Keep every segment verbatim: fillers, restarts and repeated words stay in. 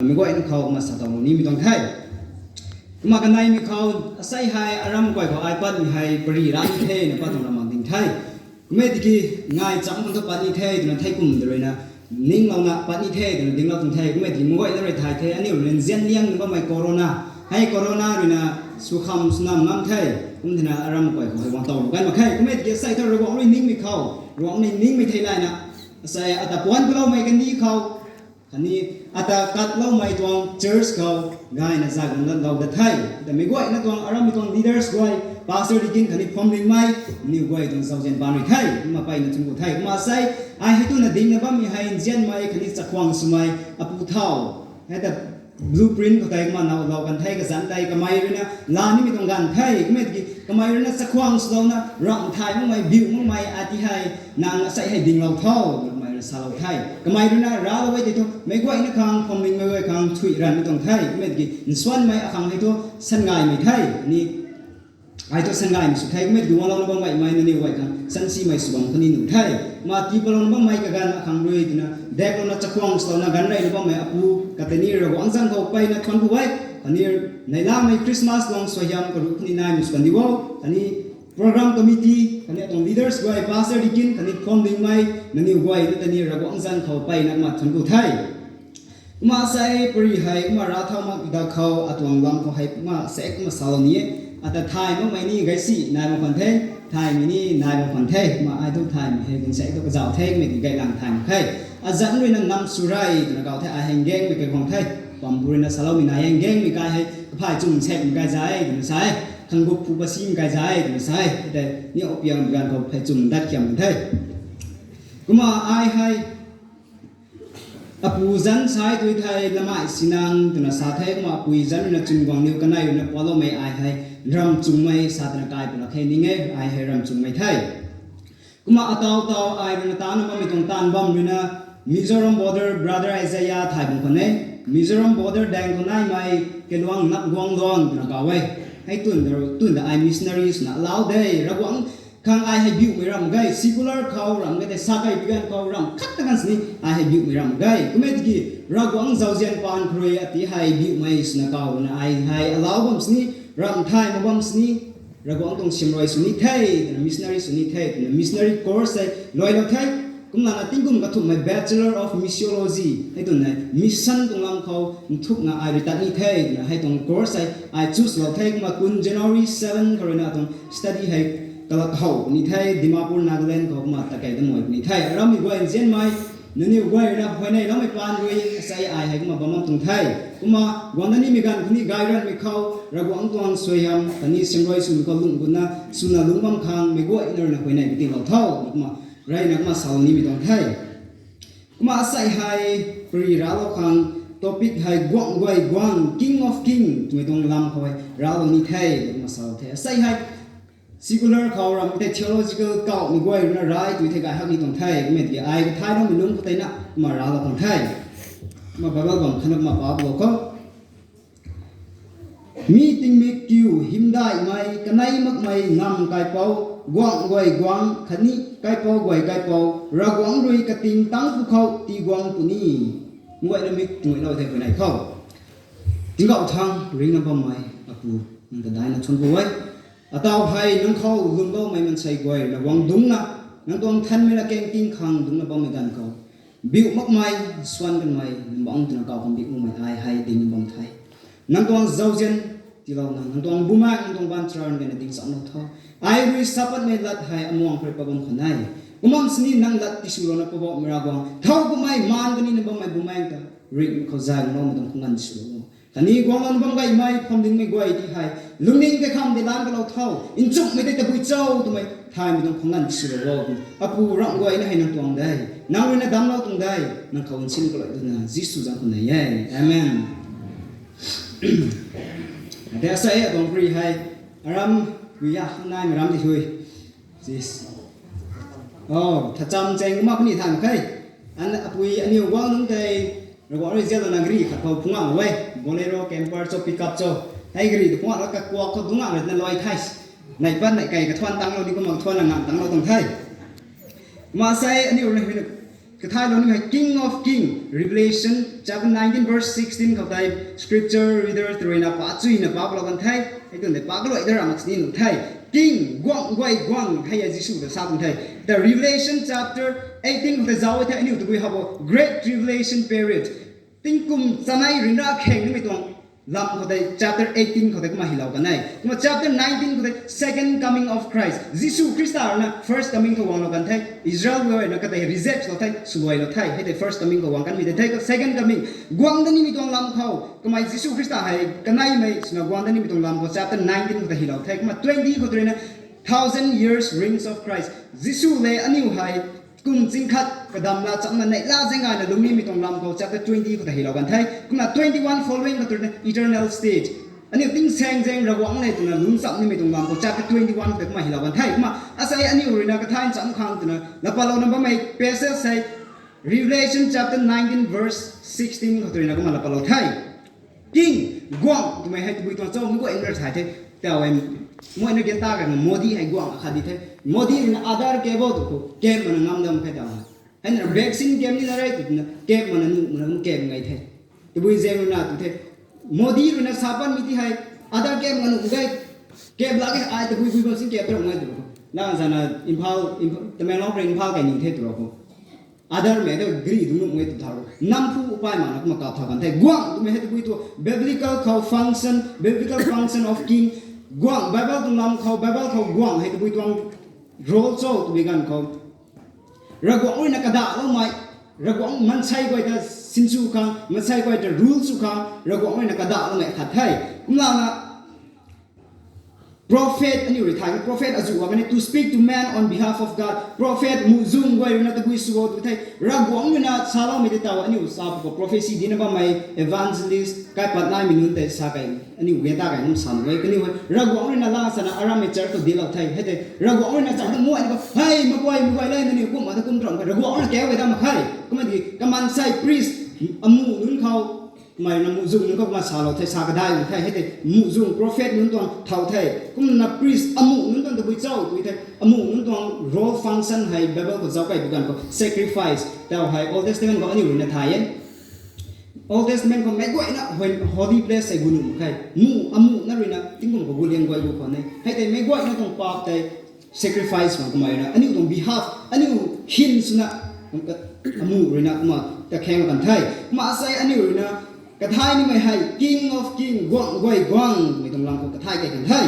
Meic guayna khou kumna sa tang nimei tuang the. Kumna kaneimei khou, asei hei aram guay khou ai patmei hei pary ra ni the na pat tuang ram mak ding the. Kummei tiki ngai cham khang thu pat ni the twna thei kum de ruina ninglouna pat ni the twna dinglou tuang the. Kummei tiki meic guayna rui thay the, aniu rui nzian liangna bammei corona, hei corona ruina sw kham swna ngam the. Kum thena aram guay khou hei guang tow kan mak khe. Kummei tiki asei thu Ravguangc rui ningmei khou, Ravguangc rui ningmei thei layna, asei ata puan paloumei kandih khou, khatni ata katloumei tuang church khou gayna zay guang lou da the. Ata meic guayna tuang arammei tuang leaders guay, pastor, deacon khatni phuamlingmei, aniu guay tuang zauzian paan rui the. Kumna mpeyna thun ku the. Kumna asei ai hei tuna dingna bammei hei nzianmei khatni chakhwang swmei apu thau, hei ta blueprint khou tei kumna now lou kan the, kazanc tei kamei ruina laa nimei tuang ganv the. Kummei tiki kamei ruina chakhwang swlouna ramh thay makmei, biu makmei ati hei nang asei hei dinglou tho, kamei ruina salou the. Kamei ruina raclou e tei thu meic guayna khang, phuamlingmei guay khang thuy ranmei tuang the. Kummei tiki nsuanmei akhang hei thu sangaymei the, ni ai thu sangaymei sw the. Kummei tiki guanglouna bam gaymei nangniw guay khang sansimei sw bam khatni nuh the. Kumna tii palouna bammei kaganv akhang rui twna deklouna chakhwang swlouna ganv reyna bammei apu katei ni Ravguangc zaeng khou mpeyna thuanc ku e. Khatni neihlamei Christmas tuang suaihiam karuh khatni naimei sw kan di o. Khatni program committee khatni atuang leaders guay, pastor, deacon khatni phuamlingmei, nangniw guay na tei ni Ravguangc zaeng khou mpeyna kumna thuanc ku the. Kumna asei pary hei kumna rav thau mak da khou atuang lam khou hei kumna sek kumna salou ni e. Ata thay makmei ni gaysi nai mak khwan the, thaymei ni nai mak khwan the. Kumna ai thu thaymei hei gun sek thu kazauh the, mei ti gaylang thay mak khe. Azanc ruina nam sw rey twna kau the, ai hei nggengmei kai khwang the. Pampu ruina saloumei nai e, nggengmei kai hei kaphay chum sekmei kai zay twna sa e, khanggup phu pasimei kai zay twna sa e. Tei ni opiang ganv khou phey chum dat khiam the. Kumna ai hei apu zanc sai tui thei lamai sinang twna sa the. Kumna apui zanc ruina chun guang niw kanei ruina pualoumei ai hei ramchungmei sa twna kai puna khe ning e, ai hei ramchungmei the. Kumna ataw taw ai ruina taanna bammei tuang taanv bam ruina Mizoram border brother Isaiah thay bam khwan e. Mizoram border daeng khou naimei Kailuang Napguangluang twna kau e. Hei tun, tun da ai missionary swna alau de, Ravguangc khang ai hei biumei ram ge, secular khou ram ge tei sa kei pi ganv khou ram khat ta ganv sini ai hei biumei ram ge. Kummei tiki Ravguangc zauzian paan khou rui ati hei biumei swna kau ruina ai hei alau bam sini, ram thay mak bam sini, Ravguangc tuang siamruai sw ni the twna, missionary sw ni the twna missionary course hei luailou the. Kumlana tingkum kathumhmei Bachelor of Missiology hei twna mission tuang lam khou nthukna ai rui tat ni the twna hei tuang course hei ai choose lou the. Kumna kun January seven khou ruina tuang study hei kalak how ni the, Dimapur, Nagaland khou kumna takei damei ni the. Arammei guay nzianmei, nangniw guay ruina huayney loumei paan rui asei ai hei kumna bam bam tuang the. Kumna guangna nimei ganv khou ni gay ranmei khou Ravguangc tuang suaihiam khatni siamruai swmei khou lungh gutna swna lungc bam khang meic guayna ruina huayney katinglou tho. Kumna reyna kumna salou nimei tuang the. Kumna asei hei pary raclou khang topic hei Guangc Guay Guangc, King of King twmei tuang lam khou hei raclou ni the, kumna salou the. Asei hei secular khou ram tei theological kauhmei guay ruina rai tui thei gay hak ni tuang the. Kummei tiki ai kathai loumei lungc khou teina kumna raclou khang the. Kumna Bible bam khatna kumna paplou khou Mi tingmik kiu hymdaihmei kanei makmei Ngamv Kaipouc, Guangc Guay Guangc khatni Kaipouc Guay Kaipouc, Ravguangc rui kating tangc pwkhou tii guang puni. Nguayna mik nguaylou the huayney khou. Tingkauh thangc ringcna bammei Apu, nang ta daihna thuanc ku e. Ataw hei nang khou lwmloumei maansei guay na guang dungcna, nang tuang nthanmei na keng ting khang dungcna bammei ganv khou biu makmei, swan kanmei, nang bangc twna kau khang biu makmei ai hei ding bam the. Nang tuang zauzian tiilouna, nang tuang Bumaengh, nang tuang baanchara nang kena ding chamlou tho. Ai rui sa patmei lat hei amuang khou rui pat bam khwan e. Kumna sini nang lat tiswlouna Poubauhmei Ravguangc, thow kummei maan kanina bammei Bumaengh ta ringh khou zay guangloumei tuang khang nganv tiswlou o. Khatni guanglouna bam gaymei phuamlingmei guay ti hei lungning kakham tei lan kalou tho, nchumhmei tei tabui cho twmei thaymei tuang khang nganv tiswlou o. Apu, ramh guayna hei nang tuang de, nang ruina damclou tuang de, nang khou nsin kalou twna Jisu zaeng khou nei e. Amen. Tei asei atuang pary hei aram kuiya naimei ram ti thui. Jis. O, thacham cheng kumna puni than khe. An apui aniw guang nunc tei Ravguangc rui zialouna gari khat khou phungc ngak e. Bolero, camper cho, pickup cho. Hei gari ta phungc ngak la kakuak khou dungc ngak rui na luai the. Neih pat neih kei kathuan tangclou ni kumna kathuan na ngam tangclou tuang the. Kumna sei aniw rui na huina Kathailou nimei hei King of King, Revelation chapter nineteen verse sixteen khou tei scripture reader tw ruina pa chuina pa lou kan the. Hei tuang de pa kaluai da ra mak sini nu the. King, guangc guay guangc hei a Jisu ta sa kan the. The Revelation chapter eighteen khou tei zauc e the aniu tabui habo Great Tribulation Period. Tingkum chanei ryanra kheng nimei tuang lam khou tei chapter eighteen khou tei kumna hylou kan e. Kumna chapter nineteen khou tei Second Coming of Christ. Jisu Khrista ruina First Coming khou guanglou kan the. Israel guay ruina katei reject lou the, swluailou the. Hei tei First Coming khou guang kanmei tei the, Second Coming. Guang da nimei tuang lam khou kamei Jisu Khrista hei kaneimei swna guang da nimei tuang lam khou chapter nineteen khou tei hylou the. Kumna twenty khou tei ruina Thousand Years Reigns of Christ. Jisu le aniu hei kum ching khat kadamla chamna neihla zaeng gayna lungc nimei tuang lam khou chapter twenty khou tei hylou kan the. Kumna twenty-one following khou tei ruina Eternal State. Aniu tingsaeng zaeng Ravguangc le twna lungc cham nimei tuang lam khou chapter twenty-one khou tei kumna hylou kan the. Kumna asei aniu ruina kathay ncham khang twna lapalou na bammei passage hei Revelation chapter nineteen verse sixteen khou tei ruina kumna lapalou the. King, guangc twmei hei tabui tuang cho, mei guay nra thay the. Tau e, mei na gan ta kang Modi hei guangc akhat di the. Modi ruina Aadhaar kap o tw khou kap mana ngam dam khe tau. Hei na vaccine kap nina rei twna kap mana nuh mana kum kap ngai the. Tabui zaeng ruina tw the. Modi ruina sa panmei ti hei Aadhaar kap mana nuh gai, kap lak e ai tabui bui bam sin kap tram ngai tw khou. Lang zana Imphal, Imphal, Tamenglong rui Imphal kai ni the tw khou. Aadhaar mei ta gri dung nuh ngai tw thau. Namphu upai mana kumna kap thau kan the. Guangc twmei hei tabui tu biblical khou function, biblical function of king. Guangc Bible tuang lam khou, Bible khou guangc hei tabui tuang role cho twmei ganv khou Ravguangc ruina kadahloumei, Ravguangc maansei guay ta sinsw khang, maansei guay ta rule sw khang, Ravguangc ruina kadahloumei khat the. Kumlana prophet aniu rui thay, prophet azuh wa kan e, to speak to man on behalf of God. Prophet muhzwng guay ruina tabui sw o tw the. Ravguangc ruina saloumei tei tau aniu sa pw khou prophecy dina bammei evangelist kaipat naimei nunc tei sa kei aniu gan ta kei nunc sa nuh e. Kaniw hei Ravguangc ruina la sana arammei church khou dinclou the. Hei tei Ravguangc ruina cham ta muay khou hei makuay makuay le nangniw kumna ta kum tram khe, Ravguangc ruina kau e dam mak khe. Kumna di kamaansei priest amuh nunc khou, kamei ruina muhzwng nunc khou kumna salou the, sa kadai nunc the. Hei tei muhzwng prophet nunc tuang thau the. Kumna priest amuh nunc tuang tabui cho tw the. Amuh nunc tuang role function hei Bible khou zauc kei bi ganv khou sacrifice tau hei Old Testament khou aniu ruina thay e. Old Testament khou meic guayna holy place hei gu nuh mak khe. Muh, amuhna ruina tingkum khou gu liang guay gu khwan e. Hei tei meic guayna tuang paap tei sacrifice ma kamei ruina aniu tuang behalf, aniu hin swna amuh ruina kumna ta khang kan the. Kumna asei aniu ruina kathay nimei hei King of King, guangc guay guangc mei tuang lam khou kathay kei kan the.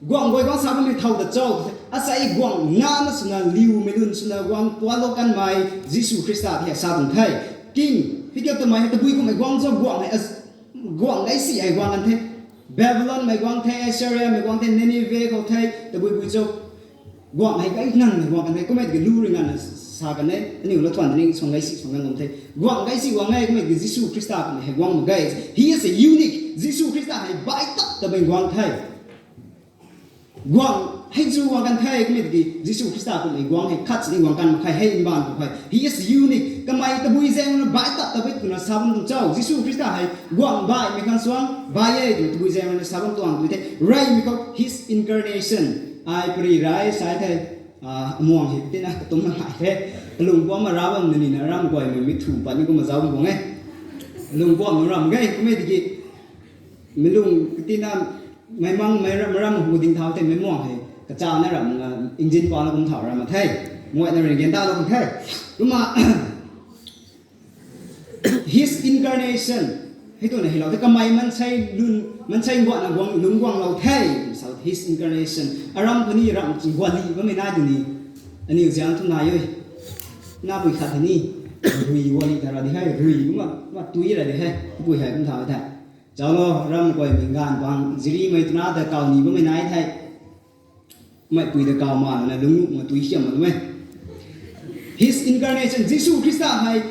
Guangc guay guangc sa bammei thau ta cho, asei guangc nana swna liumei lun swna guang pualou kanmei Jisu Khrista ti hei sa tuang the. King, hei kiu twmei hei tabui kummei guang cho, guangc hei, guangc gaisi hei guang kan the. Babylonmei guang the, Assyriamei guang the, Nineveh khou the, tabui bui cho. Guangc hei gay nganvmei guang kan the, kummei tiki lu rui nganvna sa kan e, aniu lou thuan tini suang gaisi suang ngan kum the. Guangc gaisi guang e, kummei tiki Jisu Khrista kummei hei guang mak ge. He is a unique, Jisu Khrista hei baih tap tamei guang the. Guangc hei zu guang kan the, kummei tiki Jisu Khrista kummei guang hei khat sini guang kan mak khe, hei mbaanv khou hei. He is unique, kamei tabui zaeng ruina baih tap tabui twna sa bam tuang cho. Jisu Khrista hei guangc baihmei khang suang baih e twna tabui zaeng ruina sa bam tuang tw the. Reymei khou his incarnation. Ai pari rey sa the, amuang hei tina katumna hai the. Kalung puam ma ra bam na nina ram guaymei mi thu pat ni kumna zauc bam guang e. Kalung puam na ram ge, kummei tiki mi lung katina meic mang mei ram, ram hu ding thau the, meic muang hei kachana ram, engine pala kum thau ram the. Muayna rui gan dalou kan the. Kumna his incarnation hei twna hei lou the, kamei maansei lun, maansei guangna guang, lungc guanglou the. So his incarnation. Aram khou ni ram guali bammei nai tw ni. Aniu zian thu nai e. Napui khat hei ni rui guali ta ra di hei, rui kumna, kumna tui ra di hei. Pui hei kum thau the. Zauclo, ram guaymei ganv bang zirimei twna ta kau ni bammei nai the. Mei pui ta kau ma lana lungc nuh ma tui hiam ma tu e. His incarnation, Jisu Khrista hei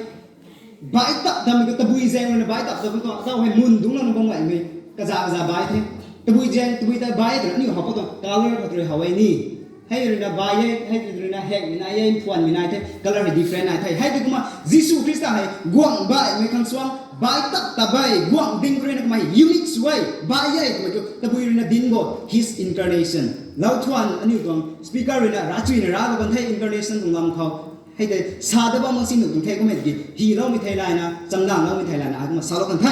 baih tap tamei khou tabui zaeng ruina baih tap tamei khou, tau hei mun dungc lana bam gaymei kaza kaza baih the. Tabui zaeng, tabui ta baih twna aniu how pat tuang colour khou rui how e ni. Hei ruina baih e, hei ruina hekmei nai e, mphuanmei nai the, colour hei different nai the. Hei tei kumna Jisu Khrista hei guangc baihmei khang suang baih tap ta baih, guangc ding khou ruina kamei unique sw e, baih e twmei kiu tabui ruina dinc bo, his incarnation. Lou thuan aniu tuang speaker ruina rachuina ra bam kan the incarnation tuang lam khou. Hei tei sa dat bam mak si nuh tuang the kummei ki, hyloumei thei layna, chamdanloumei thei layna, ai kumna salou kan the.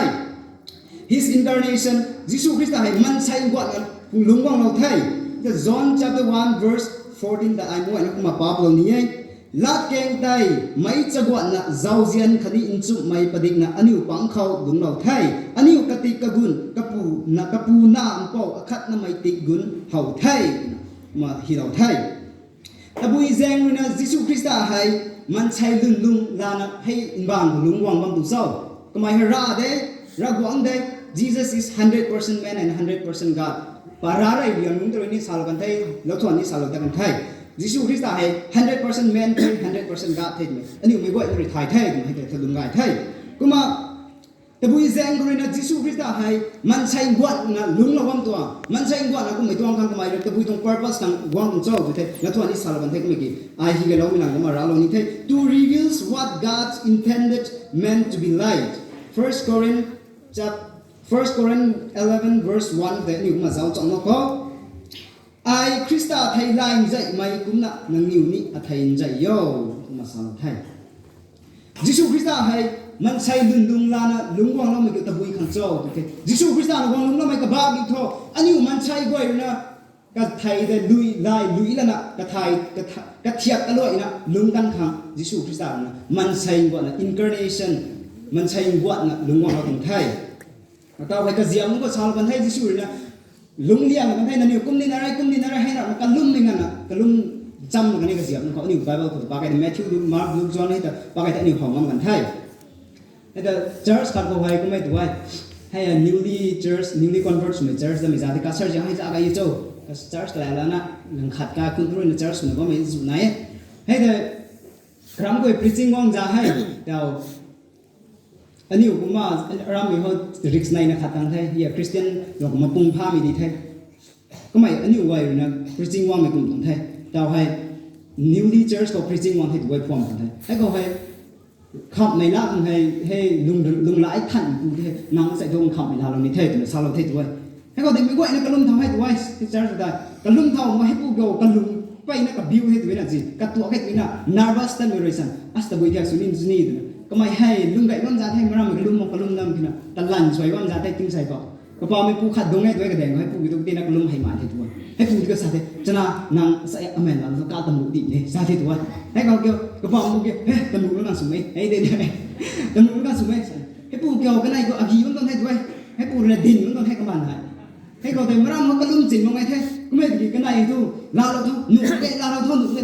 His incarnation, Jisu Khrista hei mansei guatna lungcguanglou the. John chapter one verse fourteen ta ai muayna kumna paplou ni e. Latkaeng tei meic chaguatna zauzian khatni nchumhmei padikna aniu pang khou lungclou the. Aniu katik kagun, kapu na, kapu na mpouh akhatnamei tik gun how the. Ma hylou the. Tabui zaeng ruina Jisu Khrista hei mansei lwnlung lana hei mbaanv khou lungc guang bam tu cho? Kamei hei rav de, Ravguangc de. Jesus is hundred percent man and hundred percent God. Pa rav rey riang lungc ta rui ni salou kan the, lou thuan ni salou ta kan the. Jisu Khrista hei hundred percent man the, hundred percent God the twmei aniu mei guay rui thay the twmei hei tei tha lung gay the. Kumna tabui zaeng khou ruina Jisu Khrista hei mansei guatna lungclou bam tuang, mansei guatna kummei tuang khang kamei rui tabui tuang purpose khang guang tuang cho tw the, lou thuan ni salou kan the kummei ki, ai hi gayloumei lang kumna raclou ni the. To reveals what God's intended man to be like. First Corinth chap-, First Corinth eleven verse one tei aniu kumna zauc cham mak kho. Ai Khrista thei lay nzeihmei kumna nangniw ni athei nzeih o, kumna salou the. Jisu Khrista hei mansei lwnlung lana lungc guangloumei kiu tabui khang cho tw the. Jisu Khrista na guang lungcloumei kabah kiu thu, aniu mansei guay ruina kathei tei lui lay lui lana kathei, katha-, kathiak kaluaina lungc kan khang Jisu Khrista ruina mansei guatna incarnation, mansei guatna lungc guanglou kan the. Ataw hei kaziap nunc khou salou kan the, Jisu ruina lungc liang kan the, nangniw kum nina rei, kum nina rei hei na, kalum ni ngana, kalum cham kan e kaziap nunc khou, aniu Bible khou ta pak kei ta Matthew, Luke, Mark, Luke, John hei ta pak kei ta aniu how ngam kan the. Hei ta church khat khou hei kummei tu e. Hei a newly church, newly convert swmei church tamei za tei kasar ziang hei za kai cho. Church kalai lana, lang khat ka kun ruina church swna bammei zu nai e. Hei ta karam khou preaching guang za hei, taw aniu kumna, arammei hou risk naina khat tang the, ya Christian lou kumna pung phamei di the. Kummei aniu guay ruina preaching guangmei kum tuang the. Taw hei newly church khou preaching guang the tu guay phuam kan the. Hei khou hei khamhmei la khang hei, hei lung, lung lai than tu the, nang sai tuang khamhmei lalou ni the twna salou the tu e. Hei khou de mei guayna kalum thau hei tu e, church ta kalum thau ma heipu kiu kalum peyna kabiu the twna zi, katuak khe twna nervous tanmei rui san, as tabui thiak sw ni sw ni twna. Kamei hei lung gay bam za the, maram kalum mak kalum dam kina, talan suai bam za the, tim sai khou. Kapameipu khat dungc e tu e, kadaeng hei pu kiu tu tina kalum hei man the tu e. Hei pu kiu sa the, chana nang sa amen la tu ka tamu di ne, sa the tu e. Hei khou kiu, kapameipu kiu, he, tamu na sw e, hei de de. Tamu na sw e. Hei pu kiu kanei khou agi bam tuang the tu e. Hei pu rui na din bam tuang the kaman hei. Hei khou tei maram khou kalum chin mak ngai the. Kummei tiki kanei thu, laalou thu, nuh de, laalou thu, nuh de.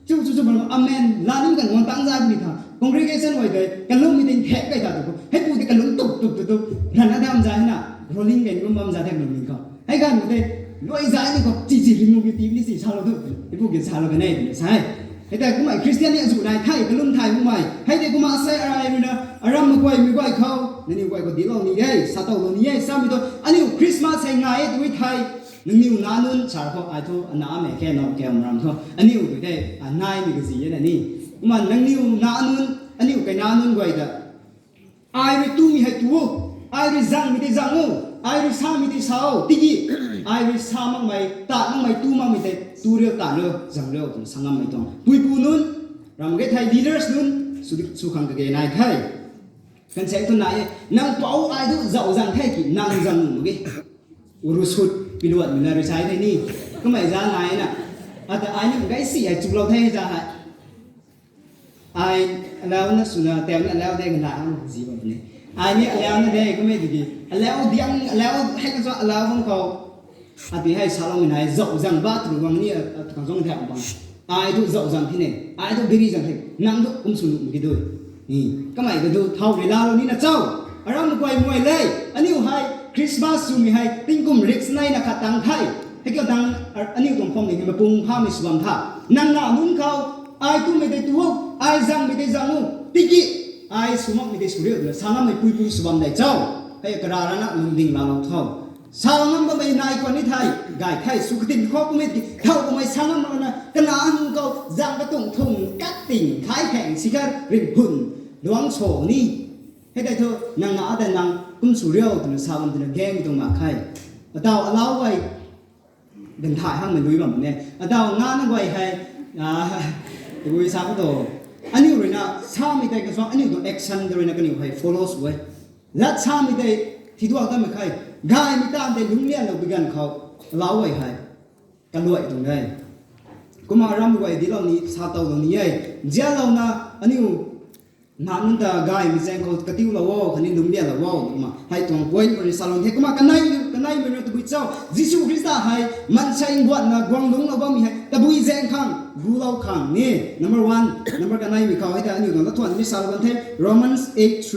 Chu, chu, chu, bam, amen, laa nim kan guang tang za ni tha. Congregation guay tei, kalummei tei thek kai ta tu khou. Hei pu tei kalum tuk, tuk, tuk, tuk. Rana dam za hei na, rolling kan kum bam za the kalum ni khou. Hei ganv khou tei, luai za ni khou, chi, chi, ring mu ki ti ni si salou tu. Hei pu ki salou kanei tu sa e. Hei tei kummei Christian ni azu nai the, kalum the kummei. Hei tei kumna asei arai ruina, aram mak guay, mei guay khou, nangniw guay khou dinclou ni e, satow lou ni e, samei tu, aniu Christmas hei ngai e tu the. Nangniw nac nunc sa khou ai thu, anamei khe now kau ram thu, aniu tu tei, a, naimei kazi e na ni. Kumna nangniw nac nunc, aniu kai nac nunc guay ta, ai rui tumei hei tu o, ai rui zangmei tei zang o, ai rui samei tei sa o, tiki, ai rui sa makmei, ta makmei, tu makmei tei, tu riu, ta riu, zang riu twna sa ngammei tuang puipu nunc, ram ge thei leaders nunc, sw, sw khang kage nai the. Kan se tu nai e, nang pou ai tu zauh zang the ki, nang zang nuh mak ge. Uru sut, piluatmei na rui sa e the ni. Kummei za nai na. Ata ai ni gay si ai chuklou the za hei. Ai, alauna swna, tei ni alau de, nai ang zi bam ni. Ai ni alauna de, kummei tiki. Alau diang, alau, hei ka zo, alau bam khou. Ati hei saloumei nai, zauh zang ba tu bam ni, a, a, tukang zong thak bam. Ai tu zauh zang the ne, ai tu biri zang the, nang tu kum sw nuh mak ge dui. Ni, kamei ka tu thau rui laalou ni na cho. Aram guay muay le, aniu hei, Christmas swmei hei, tingkum risk naina khat tang the. Hei kiu tang, a, aniu tuang pham ni, mapung phamei sw bam tha. Nang nac nunc khou, ai tumei tei tu o, ai zangmei tei zang o, tiki, ai sw makmei tei sw riu twna, sa ngammei puipu sw bam de cho. Hei kara rana lungding laalou tho. Sa ngam bammei nai khwan ni the, gay the, sw katin khou kummei tiki, thau kummei sa ngam rana, kana hung khou, zang katuang thung, kat ting, khai heng, sikar, ringhun, luang so ni. Hei tei thu, nang na tei nang kum sw riu twna sa bam twna gang tuang mak khe. Ataw alau guay, gan thay hangmei lui bam ne. Ataw nga na guay hei, a, tabui sa khou tu, Aniu ruina samei tei kasuang aniu tuang action tei ruina kaniw hei follow sw e. Lat samei tei thiduak tamei khe, gaymei taanv tei lungclianlou bi ganv khou, lau e hei kaluai tuang e. Kumna ram guay dilou ni sa towlou ni e. Nzianlouna aniu na nunc ta gaymei zaeng khou katiulou o, khatni lungclianlou o, kumna hei tuang point khou ni salou the. Kumna kanei, kaneimei rui tabui cho, Jisu Khrista hei maansei guatna guang lungclou bammei hei tabui zaeng khang gulou khang ni. Number one, number kaneimei khou hei ta aniu tuang lathuan ni salou kan the, Romans eight three.